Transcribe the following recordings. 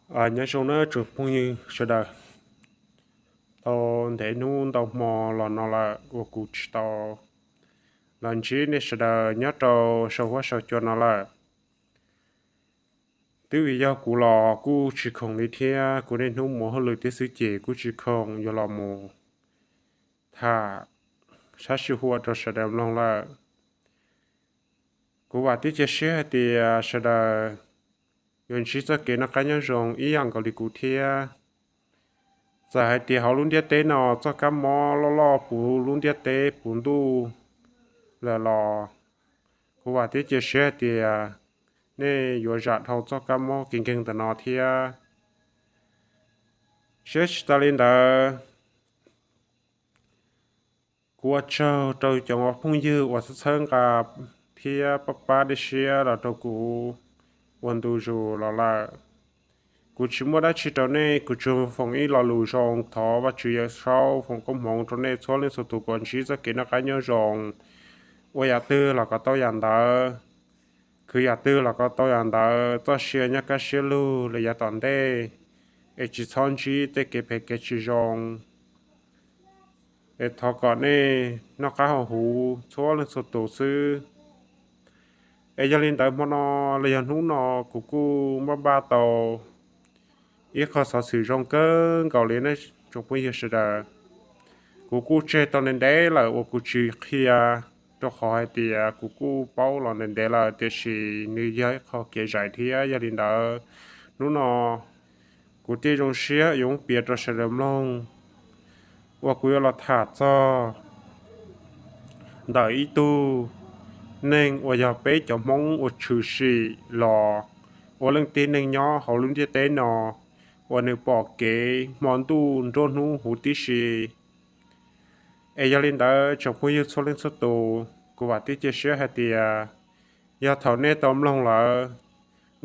Nyob zoo nawb tsoom phooj ywg sawv daws, tau ntev hnub ntau hmo los no lawm uas kuv tsis tau los ntsib nej sawv daws nyob rau saum huab saum cua no lawm. Twb vim yog kuv los kuj tsis khoom li thiab, kuv niaj hnub mus hauj lwm thiab xwb ces kuj tsis khoom yuav los mus tham sab sij huam rau sawv daws mloog lawm. Kuv vam thiab cia siab hais tias sawv daws yuav ntsib txoj kev noj qab nyob zoo ib yam nkaus li kuv thiab. Txawm hais tias hauv lub ntiaj teb no txoj kab mob loj loj puv lub ntiaj teb puv ntuj lawm los, kuv vam thiab cia siab hais tias nej yuav zam dhau txoj kab mob kev nkeeg ntawm no thiab. Siab tsis tas li ntawd, kuv ua tsaug rau cov phooj ywg uas txhawb txhawb nqa thiab pab pab dej siab los rau kuv ua ntu zus los lawm. Kuv tsis muaj dab tsi rau nej, kuv tsuas foom ib lo lus zoo thov Vajtswv Yawm Saub foom koob hmoov rau nej txhua leej txhua tus kom ntsib txoj kev noj qab nyob zoo. Ua yam twg los kom tau yam ntawd, khwv yam twg los kom tau yam ntawd, txoj sia nyob kaj siab lug los yav tom ntej, es tsis txhob ntsib tej kev phem kev tsis zoo, es thov kom nej noj qab haus huv txhua leej txhua tus xwb. Es yog li ntawd hmo no los yog hnub no kuv kuj npaj npaj tau ib qho xov xwm zoo kawg nkaus li nej tsoom phooj ywg sawv daws. Kuv kuj tseg tau ntev ntev lawm uas kuv tsis qhia, rau qhov hais tias kuv kuj paub los ntev ntev lawm, tiam sis nws yog ib qho kev zais thiab. Yog li ntawd, hnub no kuv thiaj zoo siab yuav muab piav rau sawv daws mloog, uas kuv yuav los tham txog ntawm ib tug neeg uas yog peb cov Hmoob uas tshwm sim los ua leej tib neeg nyob hauv lub ntiaj teb no, uas nws pom kev hmo ntuj nruab hnub huv tib si. Es yog li ntawd tsoom phooj ywg txhua leej txhua tus, kuv vam thiab cia siab hais tias yog thaum nej tau mloog lawm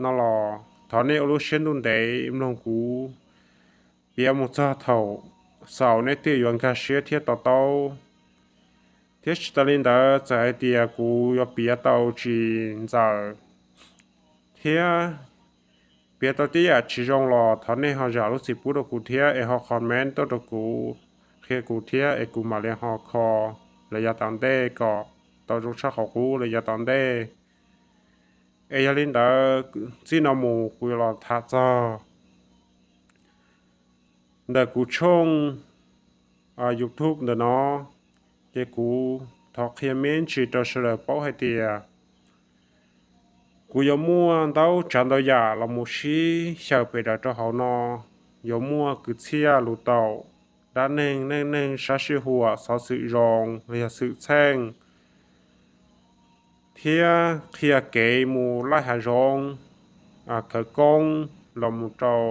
no los thov nej ua lub siab ntuj ntev mloog kuv piav mus txog thaum xaus nej thiaj yuav nkag siab thiab to taub. Thiab tsis tas li ntawd, txawm hais tias kuv yuav piav tau tsis ntxaws thiab piav tau tej yam tsis zoo los thov nej ho zam lub txim pub rau kuv thiab es ho comment tuaj rau kuv, qhia kuv thiab es kuv mam li ho kho los yav tom ntej kom tau zoo tshaj qhov qub los yav tom ntej. Es yog li ntawd, txij no mus kuv yuav los tham txog ntawm kuv tshooj YouTube ntawm no, ces kuv thov qhia me ntsis rau sawv daws paub hais tias kuv yuav muaj ntau tsav ntau yam los mus sib xyaw pem daws rau hauv no. Yuav muaj kwv txhiaj lus taum, dab neeg neej neeg sab sij huam, xov xwm zoo los yog xwm txheej, thiab qhia kev mus laij hav zoov, khawv koob, los mus rau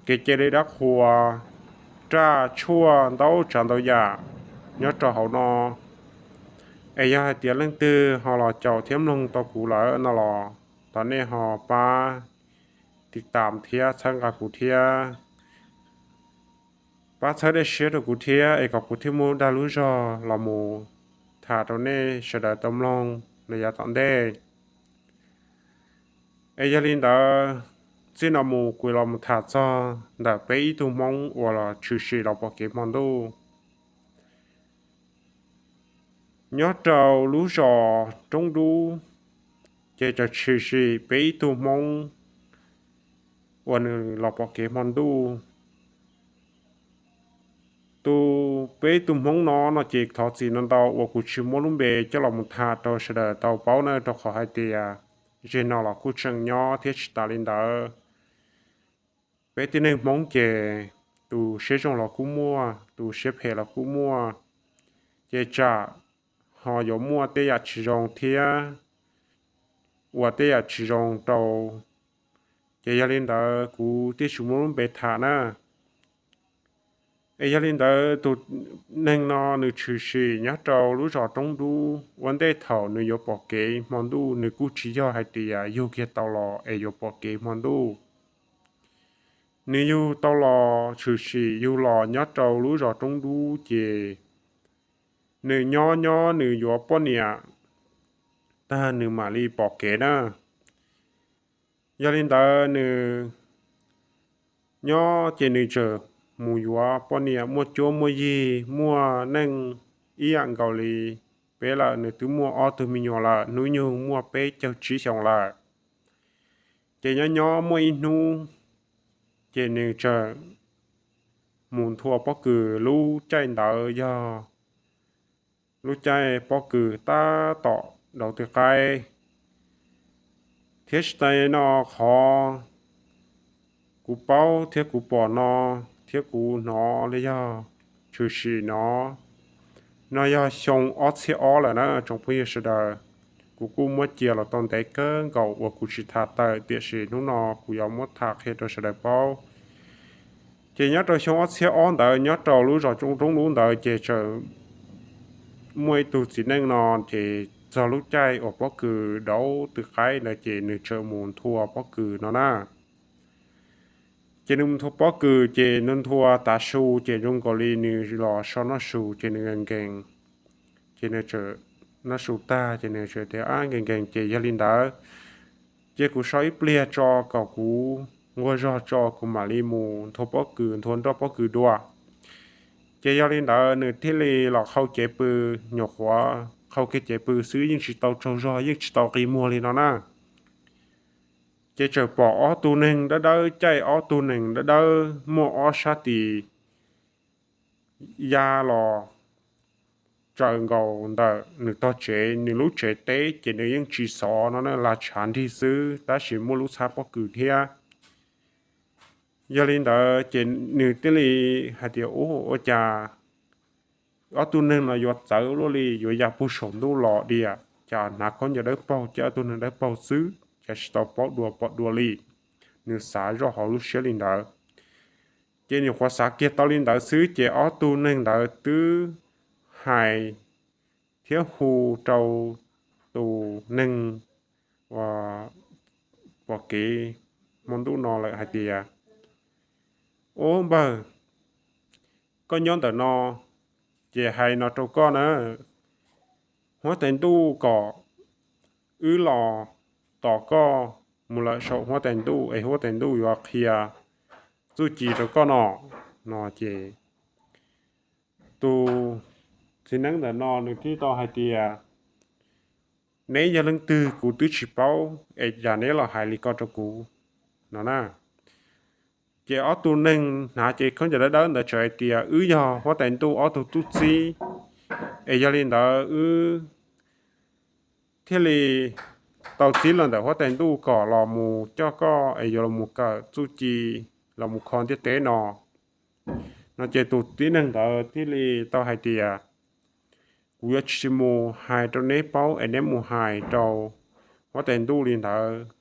kev cia li dab qhuas, raj tshuaj, ntau tsav ntau yam nyob rau hauv no. Es yog hais tias leej twg ho los caum thiab mloog tau kuv lawm no los thov nej ho pab tiv tam thiab txhawb nqa kuv thiab, pab txhawb dej siab rau kuv thiab es kom kuv thiaj muaj dag lub zog los mus tham rau nej sawv daws tau mloog los yav tom ntej. Es yog li ntawd, txij no mus kuv los mus tham txog ntawm peb ib tug Hmoob uas los tshwm sim los pom kev hmo ntuj nyob rau lub zos Roob Dub. Ces txawm tshwm sim peb ib tug Hmoob uas nws los pom kev hmo ntuj. Tus peb ib tug Hmoob no no ces thov txim ntau ntau uas kuv tsis muab lub npe coj los mus tham rau sawv daws tau paub na, rau qhov hais tias zeg no los kuj tseem nyob thiab tsis tas li ntawd. Peb tib neeg Hmoob ces tus siab zoo los kuj muaj, tus siab phem los kuj muaj, ces tsam ho yuav muaj tej yam tsis zoo thiab ua tej yam tsis zoo rau. Ces yog li ntawd kuv thiaj tsis muab lub npe tham na. Es yog li ntawd tus neeg no nws tshwm sim nyob rau lub zos Roob Dub. Ua ntej thaum nws yuav pom kev hmo ntuj nws kuj tsis yog hais tias yug kiag tau los es yuav pom kev hmo ntuj. Nws yug tau los tshwm sim yug los nyob rau lub zos Roob Dub ces nws nyob nyob nws yuav poj niam tag nws mam li pom kev na. Yog li ntawd nws nyob ces nws tseem mus yuav poj niam muaj cuab muaj yig muaj neej ib yam nkaus li peb lawm. Nws twb muaj ob tug me nyuam lawm, hnub nyoog muaj peb caug tsib xyoos lawm. Ces nyob nyob muaj ib hnub ces nws tseem mus nthua pob kws. Lub caij ntawd yog lub caij pob kws tab tom daus tw qaib, thiab tsis tas no qhov kuv paub thiab kuv pom no thiab kuv hnov li yog tshwm sim no, no yog xyoo ob txhiab ob lawm na tsoom phooj ywg sawv daws. Kuv kuj muab cia los tau ntev kawg nkaus uas kuv tsis tham tawm, tiam sis hnub no kuv yuav muab tham qhia rau sawv daws paub. Ces nyob rau xyoo ob txhiab ob ntawd nyob rau lub zos Tsooj Roob Lub ntawd ces tseem muaj ib tug txiv neej no, ces txog lub caij uas pob kws daus tw qaib ntawd ces nws tseem mus nthua pob kws no na. Ces nws mus nthua pob kws ces nws nthua tav su ces zoo nkaus li nws los so noj su ces nws nkees nkees, ces nws tseem noj su tag ces nws tseem tias nkees nkees. Ces yog li ntawd ces kuv so ib pliag tso kom kuv nquag zog tso kuv mam li mus nthua pob kws, nthua nroj pob kws dua. Ces yog li ntawd nws thiaj li los qhau cev pw, nyuam qhuav qhau kiag cev pw xwb yeej tsis tau tsaug zog yeej tsis tau qi muag li no na. Ces tseem pom ob tug neeg dawb dawb, caij ob tug neeg dawb dawb muaj ob sab tis ya los tsaws nkaus ntawm nws tog tsev. Nws lub tsev teb ces nws yeej tsis xov no na, lag tshav nrig xwb tab sis muaj lub txhab pob kws thiab. Yog li ntawd ces nws thiaj li hais tias, Ub, ua cas ob tug neeg no yuav txawv luaj li, yuav ya puag saum ntuj los diam, cas hnav khaub ncaws dawb paug, cas ob tug neeg dawb paug xwb, cas tsis tau paub dua pom dua li. Nws xav zoj hauv lub siab li ntawd. Ces nyuam qhuav xav kiag tau li ntawd xwb ces ob tug neeg ntawd twb hais thiab hu rau tus neeg uas pom kev hmo ntuj no lawm hais tias, Ub npawg, koj nyob ntawm no, ces hais no rau koj na, huab tais ntuj kom wb los tos koj mus lawm saum huab tais ntuj es huab tais ntuj yuav qhia txuj ci rau koj no. No ces tus txiv neeb ntawm no nws thiaj tau hais tias, Neb yog leej twg kuv twb tsis paub es cas neb los hais li ko rau kuv? No na. Ces ob tug neeg hnav cev khaub ncaws dawb dawb ntawd txawm hais tias, Wb yog huab tais ntuj ob tug tub txib, es yog li ntawd wb thiaj li tau txib los ntawm huab tais ntuj kom los mus coj koj es yuav los mus kawm txuj ci, los mus kho ntiaj teb no. No ces tus tib neeg ntawd thiaj li tau hais tias, Kuv yuav tsis mus hais rau neb paub es neb mus hais rau huab tais ntuj li ntawd,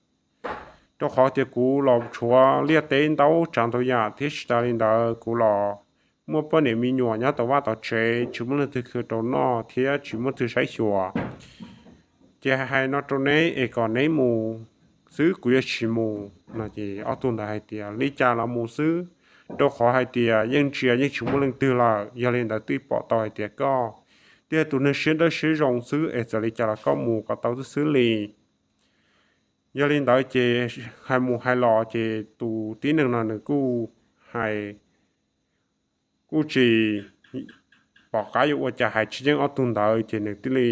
rau qhov tias kuv los tshuav liaj teb ntau tsav ntau yam thiab tsis tas li ntawd kuv los muaj poj niam me nyuam nyob tom vaj tom tsev tsis muaj leej twg khw rau noj thiab tsis muaj twg saib xyuas. Ces hais no rau neb es kom neb mus xwb, kuv yuav tsis mus. No ces ob tug ntawd hais tias, Li cas los mus xwb, rau qhov hais tias yeej ntsia yeej tsis muaj leej twg lawm, yog li ntawd twb pom tau hais tias koj twb yog tus neeg siab dawb siab zoo xwb es txawm li cas los koj mus kom tau xwb xwb li. Yog li ntawd ces hais mus hais los ces tus tib neeg no nws kuj hais, kuj tsis pom qab yuav ua cas, hais tsis yeej ob tug ntawd ces nws thiaj li,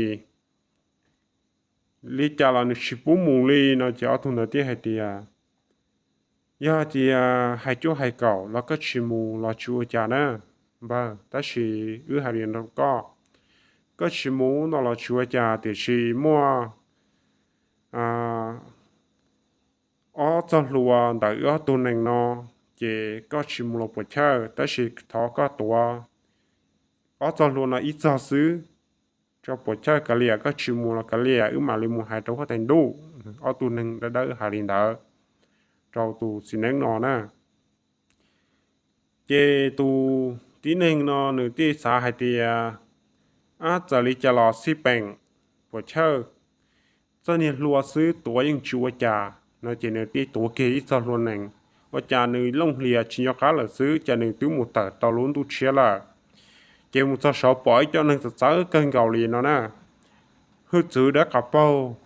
Li cas los nws tsis pub mus li. No ces ob tug ntawd thiaj hais tias, Yog tias hais cuaj hais kaum los koj tsis mus los tsis ua cas na npawg, tab sis wb hais li no rau koj, koj tsis mus no los tsis ua cas, tiam sis muaj ob txoj hlua ntawm wb ob tug neeg no, ces koj tsis mus los puas chawj, tab sis thov koj tuav ob txoj hlua no ib txoj xwb tso puas chawj, kav liam koj tsis mus los kav liam, wb mam li mus hais rau huab tais ntuj. Ob tug neeg dawb dawb hais li ntawd rau tus txiv neeb no na. Ces tus tib neeg no nws thiaj xav hais tias, Ab, txawm li cas los xij peem, puas chawj, txoj niag hlua xwb tuav yeej tsis ua cas. No ces nws thiaj tuav kiag ib txoj hlua nees, ua cas nws looj hlias tsis nco qab lawm xwb ces nws twb mus tawm tau lub ntuj tshiab lawm. Ces mus txog saud pom ib co neeg txawv txawv kawg nkaus li no na, hwj txwv dawb qas paug,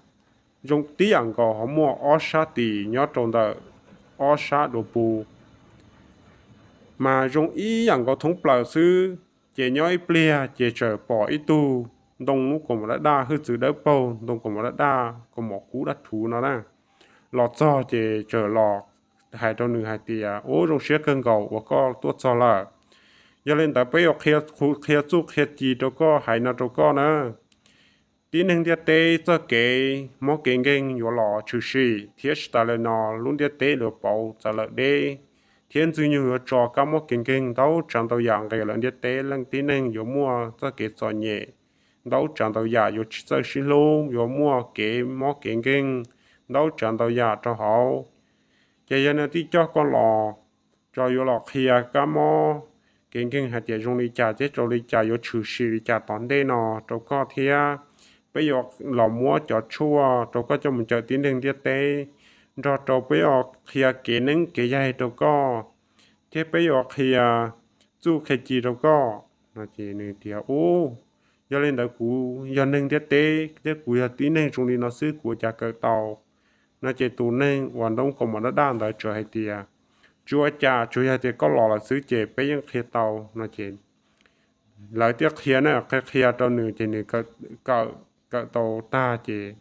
zoo tib yam nkaus ho muaj ob sab tis nyob rau ntawm ob sab duav pu. mas zoo ib yam nkaus thoob plaws xwb. Ces nyob ib pliag ces txawm pom ib tug ntoo lub kaus mom daj daj, hwj txwv dawb paug, ntoo kaus mom daj daj, kaus mom kub daj rhuv no na, los txog ces txawm los hais rau nws hais tias, Ub, zoo siab kawg nkaus uas koj tuaj txog lawm. Yog li ntawd peb yuav qhia txuj qhia ci rau koj, hais no rau koj na. Tib neeg ntiaj teb txoj kev mob kev nkeeg yuav los tshwm sim, thiab tsis tas li no, lub ntiaj teb yuav pauv txawv lawm deb, thiab Ntxwg Nyoog yuav tso kab mob kev nkeeg ntau tsav ntau yam nqis lawm ntiaj teb. Leej tib neeg yuav muaj txoj kev txom nyem ntau tsav ntau yam, yuav tsis txawj sib hlub, yuav muaj kev mob kev nkeeg ntau tsav ntau yam rau hauv. Ces yog no tij coj koj los, tso yuav los qhia kab mob kev nkeeg hais tias zoo li cas thiab rau li cas yuav tshwm sim li cas tom ntej no rau koj thiab. Peb yuav los muab cov tshuaj rau koj coj mus cawm tib neeg ntiaj teb, nrog rau peb yuav qhia kev neeb kev yaig rau koj, thiab peb yuav qhia txuj qhia ci rau koj. No ces nws tias, Ub, yog li ntawd kuv yog neeg ntiaj teb thiab kuv yog tib neeg zoo li no xwb, kuv ua cas kawm tau? No ces tus neeg uas ntoo kaus mom daj daj ntawd txawm hais tias, Tsis ua cas, tsuas yog tias koj los lawm xwb ces peb yeej qhia tau. No ces lawv thiaj qhia na, qhia qhia rau nws ces nws kawm, kawm tau tag ces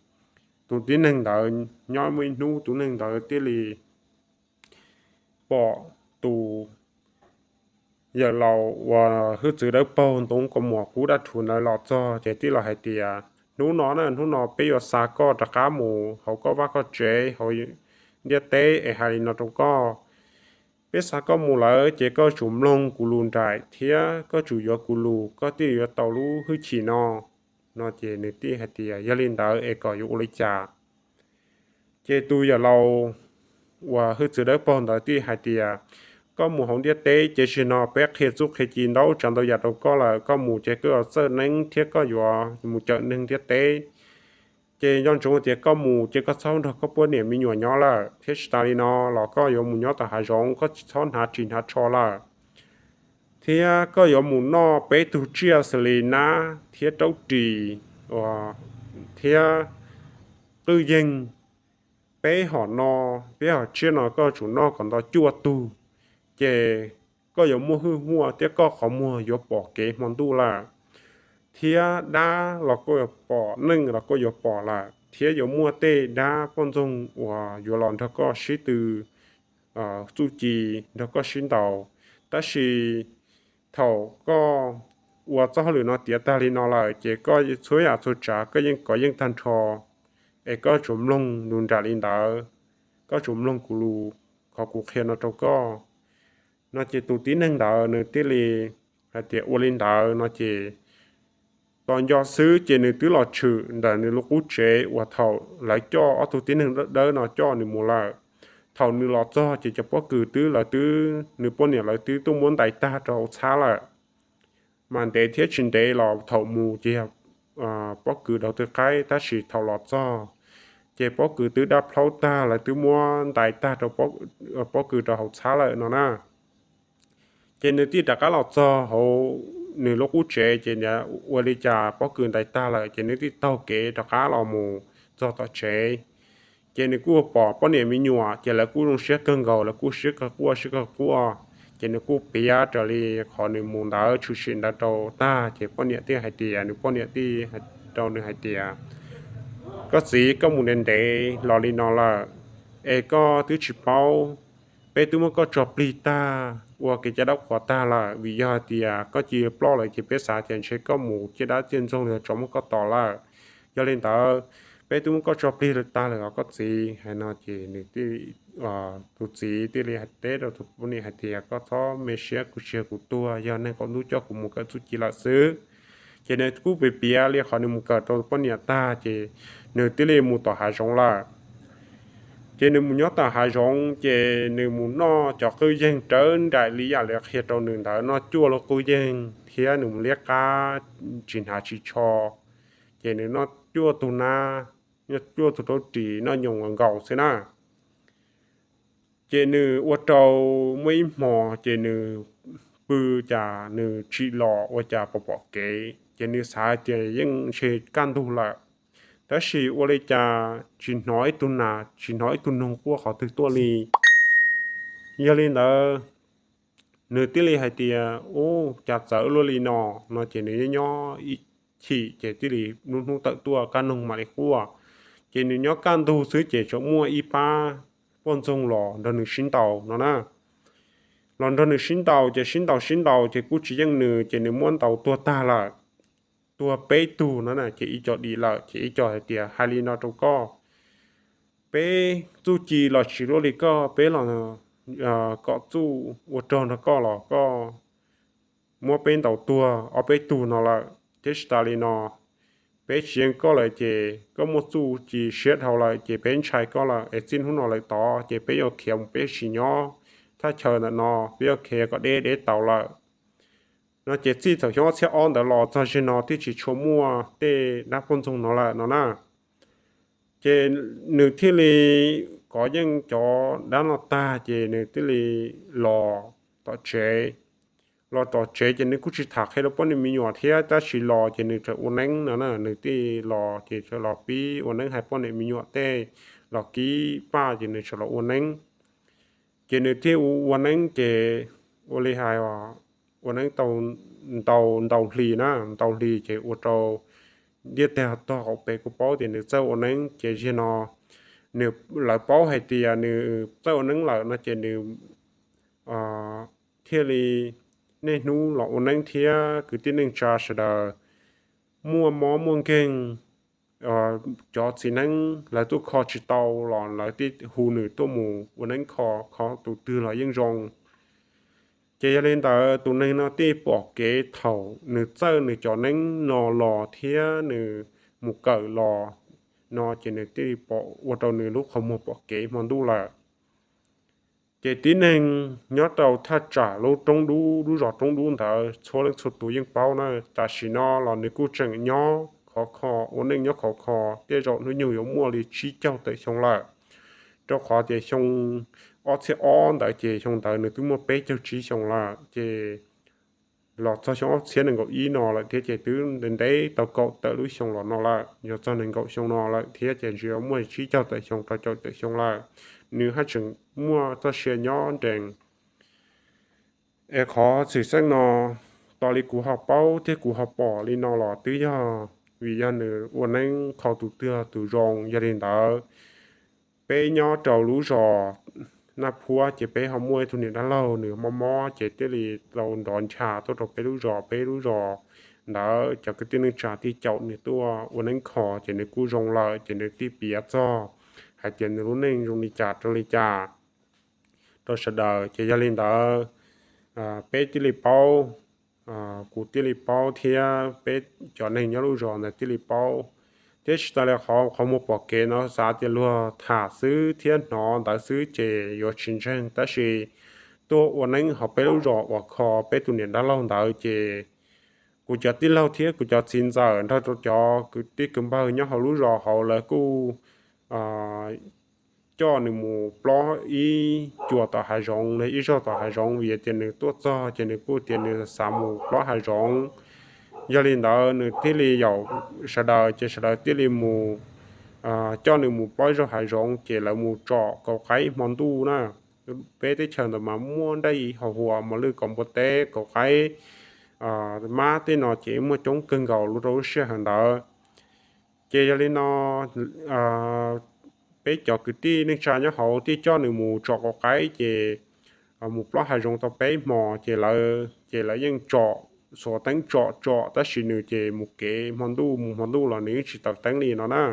tus tib neeg ntawd, nyob muaj ib hnub tus neeg ntawd thiaj li pom tus yawm laus uas hwj txwv dawb paug, ntoo kaus mom kub daj rhuv ntawd los txog ces tij laug hais tias, Hnub no na, hnub no peb yuav xa koj rov qab mus hauv koj vaj koj tsev hauv ntiaj teb es hais li no rau koj. Peb xa koj mus lawm ces koj tsum mloog kuv lus nraim thiab koj tsum yuav kuv lus, koj thiaj yuav tau lub hwj chim no. No ces nws thiaj hais tias, Yog li ntawd es kom yuav ua li cas? Ces tus yawm laus uas hwj txwv dawb paug ntawd thiaj hais tias, Koj mus hauv ntiaj teb ces tam sim no peb qhia txuj qhia ci ntau tsav ntau yam rau koj lawm, koj mus ces koj yuav txawj neeb thiab koj yuav mus cawm neeg ntiaj teb. Ces nco ntsoov tias koj mus ces koj txhob nrog koj poj niam me nyuam nyob lawm, thiab tsis tas li no los koj yuav mus nyob tom hav zoov, koj tsis txhob hnav ris hnav tsho lawm. Thiab koj yuav mus noj peb tug tsiaj xws li nab thiab raub ris thiab qwj yeeg. Peb hom no, peb hom tsiaj no koj tsum noj kom nto cuaj tug, ces koj yuav muaj hwj huam thiab koj qhov muag yuav pom kev hmo ntuj lawm. Thiab dab los koj yuav pom, neeg los koj yuav pom lawm, thiab yuav muaj tej dab poj ntxoog uas yuav los nrog koj sib tw txuj ci, nrog koj sib ntaus. Tab sis thaum koj ua txoj hauj lwm no tiav tag li no lawm ces koj txhua yam txhua tsav koj yeej kov yeej tag nrho, es koj tsuas mloog lus nraim li ntawd, koj tsuas mloog kuv lus, qhov kuv qhia no rau koj. No ces tus tib neeg ntawd nws thiaj li hais tias ua li ntawd no ces tos nco xwb ces nws twb los tshwm ntawm nws lub qub tsev uas thaum lawv coj ob tug tib neeg dawb no coj nws mus lawm. Thaum nws los txog ces cov pob kws twb, lawv twb, nws poj niam lawv twb tuaj muab ntais tag rau hauv txhab lawm. Mas ntev thiab tsis ntev los thaum mus ces yog pob kws daug twb qaib, tab sis thaum los txog ces pob kws twb dab plaub tag, lawv twb muab ntais tag rau pob kws rau hauv txhab lawm no na. Ces nws thiaj rov qab los txog hauv nws lub qub tsev ces ua li cas pob kws ntais tag lawm ces nws thiaj taug kev rov qab los mus txog tom tsev. Ces nws kuj pom poj niam me nyuam ces lawv kuj zoo siab kawg nkaus, lawv kuj sib qawg quaj sib qawg quaj. Ces nws kuj piav raws li qhov nws mus ntawd tshwm sim ntawd rau tag ces poj niam thiaj hais tias, nws poj niam thiaj rau nws hais tias, Koj txiv, koj mus ntev ntev los li no lawm es koj twb tsis paub, peb twb muab koj tso plig tag ua kev cai dab qhuas tag lawm, vim yog hais tias koj cia li ploj lawm ces peb xav tias ntshe koj mus ciaj dab ciaj ntxoog los yog tsov muab koj tom lawm. Yog li ntawd, peb twb muab koj tso plig tag lawm os koj txiv. Hais no ces nws, tus txiv thiaj li teb rau tus poj niam hais tias, Koj txhob me siab, kuv tsis yog kuv tuag, yog neeg qaum ntuj coj kuv mus kawm txuj ci lawm xwb. Ces nws kuj piav piav li qhov nws mus kawm rau poj niam tag ces nws thiaj li mus tom hav zoov lawm. Ces nws mus nyob tom hav zoov ces nws mus noj cov qwj yeeg rawv nraim li yam li qhia rau nws ntawd, noj cuaj lub qwj yeeg thiab nws mus liab qab tsis hnav tsis tsho. Ces nws noj cuaj tug nab, noj cuaj tug raub ris, noj nyoos nkaus xwb na. Ces nws ua rau muaj ib hmo ces nws pw cas nws tsim los ua cas pom pom kev ces nws xav tias yeej ntshe kaj ntug lawm, tab sis ua li cas tsis hnov ib tug nas tsis hnov ib tug noog quaj qhov twg tuaj li. Yog li ntawd, nws thiaj li hais tias, Ub, cas txawv luaj li no? No ces nws nyob nyob ib chim ces thiaj li lub hnub tawm tuaj, kaj ntug mam li quaj. Ces nws nyob kaj ntug xwb ces txawm muaj ib pab poj ntxoog los nrog nws sib ntaus no na. Los nrog nws sib ntaus ces sib ntaus sib ntaus ces kuj tsis yeej nws ces nws muab ntaus tuag tag lawm, tuag peb tug no na. Ces ib co dim lawm ces ib co hais tias, Hais li no rau koj, peb txuj ci los tsis luaj li koj, peb los kom txuj ua rog nrog koj los koj muab peb ntaus tuag ob peb tug no lawm, thiab tsis tas li no, peb tsis yeej koj lawm ces koj muaj txuj ci siab dhau lawm ces peb ntshai koj lawm es txij hnub no lawm tod ces peb yuav khiav mus peb tsis nyob thaj chaw ntawm no, peb yuav khiav kom deb deb tau lawm. No ces txij thaum xyoo ob txhiab ob ntawd los txog zaum no twb tsis tshua muaj tej dab poj ntxoog no lawm no na. Ces nws thiaj li kov yeej cov dab no tag ces nws thiaj li los tom tsev. Los tom tsev ces nws kuj tsis tham qhia rau poj niam me nyuam thiab, tab sis los ces nws tseem ua neeb no na, nws thiaj los ces los pib ua neeb hais poj niam me nyuam tej, los kib paj ces nws tseem los ua neeb. Ces nws thiaj ua neeb ces ua li hais ua neeb tau ntau ntau hlis na, ntau hlis ces ua rau ntiaj tag tog qaum pem kuj paub tias nws txawj ua neeb. Ces zaum no nws, lawv paub hais tias nws txawj ua neeb lawm no ces nws thiaj li niaj hnub los ua neeb thiab kwv tij neej tsa sawv daws muaj mob muaj nkeeg, cov txiv neeb lawv tuaj kho tsis tau los lawv thiaj hu nws tuaj mus ua neeb kho, kho tus twg los yeej zoo. Ces yog li ntawd tus neeg no thiaj pom kev thaum nws txawj nws cov neeb no los thiab nws mus kawm los no ces nws thiaj pom, ua rau nws lub qhov muag pom kev hmo ntuj lawm. Ces tib neeg nyob rau thaj tsam lub roob dub, lub zos roob dub ntawd txhua leej txhua tus yeej paub na, tam sim no los nws kuj tseem nyob khov kho, ua neej nyob khov kho, tej zaum hnub nyoog yuav muaj li tsib caug tawm xyoo lawm, rau qhov tias xyoo ob txhiab ob ntawd ces xyoo ntawd nws twb muaj peb caug tsib xyoo lawm ces los txog xyoo ob txhiab nees nkaum ib no lawm thiab ces twb ntev ntev tau kaum tawm lub xyoo los no lawm, yog txog nees nkaum xyoo no lawm thiab ces ntshe yuav muaj tsib caug tawm xyoo rau caum tawm xyoo lawm. Nws haj tseem muaj txoj sia nyob nrees. Es qhov xwm txheej no, tos li kuv ho paub thiab kuv ho pom li no los twb yog vim yog nws ua neeb kho tus twg tus zoo. Yog li ntawd, peb nyob rau lub zos Naj Phuab ces peb ho muaj ib tug niam dab laug nws mob mob ces thiaj li tau nrov ncha tuaj rau peb lub zos. Peb lub zos ntawd cov kwv tij neej tsa thiaj caum nws tuaj ua neeb kho ces nws kuj zoo lawm ces nws thiaj piav txog hais tias nws lub neej zoo li cas rau li cas rau sawv daws. Ces yog li ntawd, peb thiaj li paub, kuv thiaj li paub thiab peb cov neeg nyob lub zos ntawd thiaj li paub. Thiab tsis tas li qhov, qhov muag pom kev no xav tias luag tham xwb thiab hnov ntawd xwb ces yuav tsis ntseeg, tab sis tuaj ua neeb hauv peb lub zos uas kho peb tus niam dab laug ntawd ces kuv cov tij laug thiab kuv cov txiv ntxawm nrog rau cov kwv tij kwv npawg nyob hauv lub zos hauv lawv kuj coj nws mus plob ib cuag tom hav zoov, ib zaug tom hav zoov vim tias nws tuaj txog ces nws kuj tias nws xav mus plob hav zoov. Yog li ntawd nws thiaj li yaum sawv daws ces sawv daws thiaj li mus coj nws mus plob ib zaug hav zoov ces lawv mus tsom kaus qaib hmo ntuj na. Peb teb chaws ntawd mas muaj nraj hos huas, mos lwj, kaus npua teb, kaus qaib, mab tej no ces muaj coob kawg nkaus rau lub sij hawm ntawd. Ces yog li no peb cov kwv tij neej tsa nyob hauv thiaj coj nws mus tsom kaus qaib ces mus plob hav zoov tau peb hmos ces lawv, ces lawv yeej tsom, xuas teeb tsom tsom tab sis nws ces mus kev hmo ntuj mus hmo ntuj los nws yeej tsis taws teeb li no na.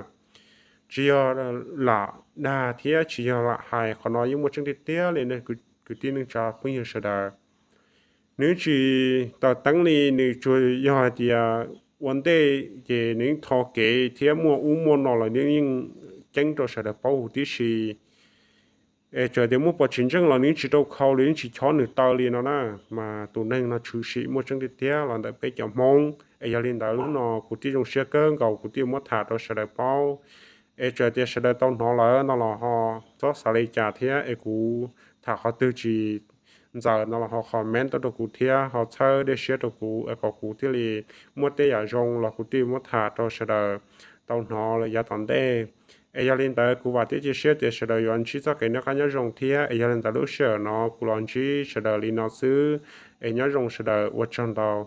Tsis yog lam dag thiab tsis yog lam hais, qhov no yeej muaj tseeb tiag tiag li kwv tij neej tsa phooj ywg sawv daws. Nws tsis taws teeb li, nws tsuas yog hais tias ua ntej ces nws yeej tho kev thiab muaj ub muaj no los nws yeej ceeb rau sawv daws paub huv tib si. Es txawm tias muaj pom tsis ntseeg los nws yeej tsis rau khau li, yeej tsis chob nws taw li no na. Mas tus neeg no tshwm sim muaj tseeb tiag tiag los ntawm peb cov Hmoob. Es yog li ntawd hnub no kuv thiaj zoo siab kawg nkaus kuv thiaj muab tham rau sawv daws paub. Es txawm tias sawv daws tau hnov lawm no los ho txhob xav li cas thiab, es kuv tham qhov twg tsis ntxaws no los ho comment tuaj rau kuv thiab ho txhawb dej siab rau kuv es kom kuv thiaj li muaj tej yam zoo los kuv thiaj muab tham rau sawv daws tau hnov lawm yav tom ntej. Es yog li ntawd kuv vam thiab cia siab tias sawv daws yuav ntsib txoj kev noj qab nyob zoo thiab. Es yog li ntawd lub sij hawm no kuv los ntsib sawv daws li no xwb, es nyob zoo sawv daws, ua tsaug ntau.